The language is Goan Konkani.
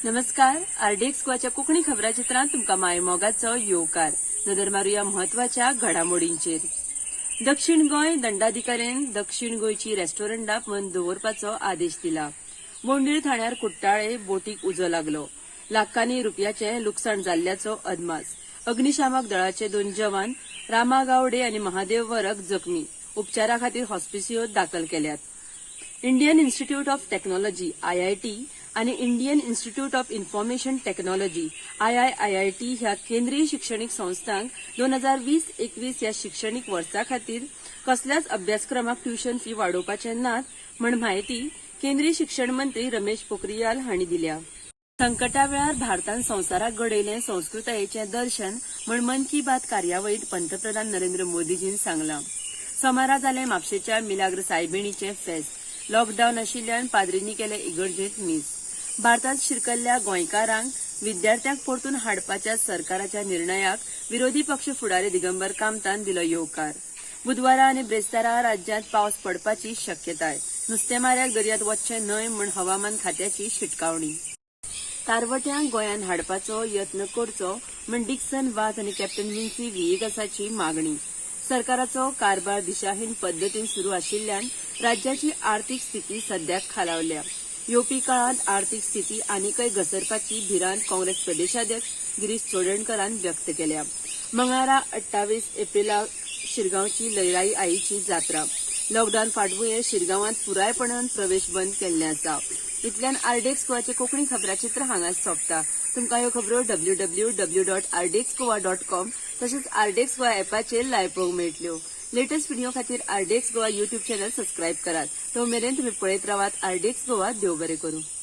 नमस्कार, आरडीएक्स गोवाच्या कोंकणी खबराचित्रांत तुमकां मायमोगाचो येवकार. नदर मारुया म्हत्वाच्या घडामोडींचेर. दक्षिण गोंय दंडाधिकाऱ्यान दक्षिण गोंयची रेस्टॉरंटां बंद दवरपाचो आदेश दिला. बोंडीर ठाण्यार कुट्टाळे बोटीक उजो लागलो. लाखांनी रुपयाचें लुकसाण जाल्ल्याचो अदमास. अग्निशामक दळाचे दोन जवान रामा गावडे आनी महादेव वरक जखमी, उपचारा खातीर हॉस्पिसियोत दाखल केल्यात. Indian Institute of Technology IIT आनी Indian Institute of Information Technology IIIT ह्या केंद्रीय शिक्षणीक संस्थांक 2020-21 ह्या शिक्षणीक वर्सा खातीर कसल्याच अभ्यासक्रमाक ट्युशन फी वाडोवपाचे नात म्हण म्हायती केंद्रीय शिक्षण मंत्री रमेश पोखरियाल हांणी दिल्या. संकटा वेळार भारतान संवसाराक घडयलें संस्कृतायेचें दर्शन म्हण मन की बात कार्यावळींत पंतप्रधान नरेंद्र मोदीजीन सांगलां. सोमारा जालें म्हापशेच्या मिलाग्र सायबिणीचें फेस्त. लॉकडावन आशिल्ल्यान पाद्रींनी केलें इगर्जेंत मीस. भारतांत शिरकल्ल्या गोंयकारांक, विद्यार्थ्यांक परतून हाडपाच्या सरकाराच्या निर्णयाक विरोधी पक्ष फुडारी दिगंबर कामतान दिलो येवकार. बुधवारा आनी ब्रेस्तारा राज्यांत पावस पडपाची शक्यताय. नुस्तेमाऱ्याक दर्यांत वच्चें न्हय म्हूण हवामान खात्याची शिटकावणी. तारवट्यांक गोंयांत हाडपाचो यत्न करचो म्हूण डिक्सन वाझ आनी कॅप्टन विन्सी व्हिएगसाची मागणी. सरकाराचो कारभार दिशाहीन पद्दतीन सुरू आशिल्ल्यान राज्याची आर्थीक स्थिती सद्याक खालावल्या. येवपी काळांत आर्थीक स्थिती आनीकय घसरपाची भिरांत काँग्रेस प्रदेशाध्यक्ष गिरीश चोडणकरान व्यक्त केल्या. मंगळारा 28 एप्रिलाक शिरगांवची लयराई आईची जात्रा. लॉकडावन फाटभुंयेर शिरगांवांत पुरायपणान प्रवेश बंद केल्ले आसा. इतल्यान आरडीएक्स गोवाचे कोंकणी खबराचित्र हांगाच सोंपता. तुमकां ह्यो खबरो www.rdxgoa.com तशेंच आरडीएक्स गोवा एपाचेर लायव्ह पळोवंक मेळटल्यो. लेटेस्ट व्हिडिओ खातीर RDX Goa YouTube channel subscribe करात. तो मेरेन तुमी पळयत रावात आरडीएक्स गोवा. देव बरें करूं.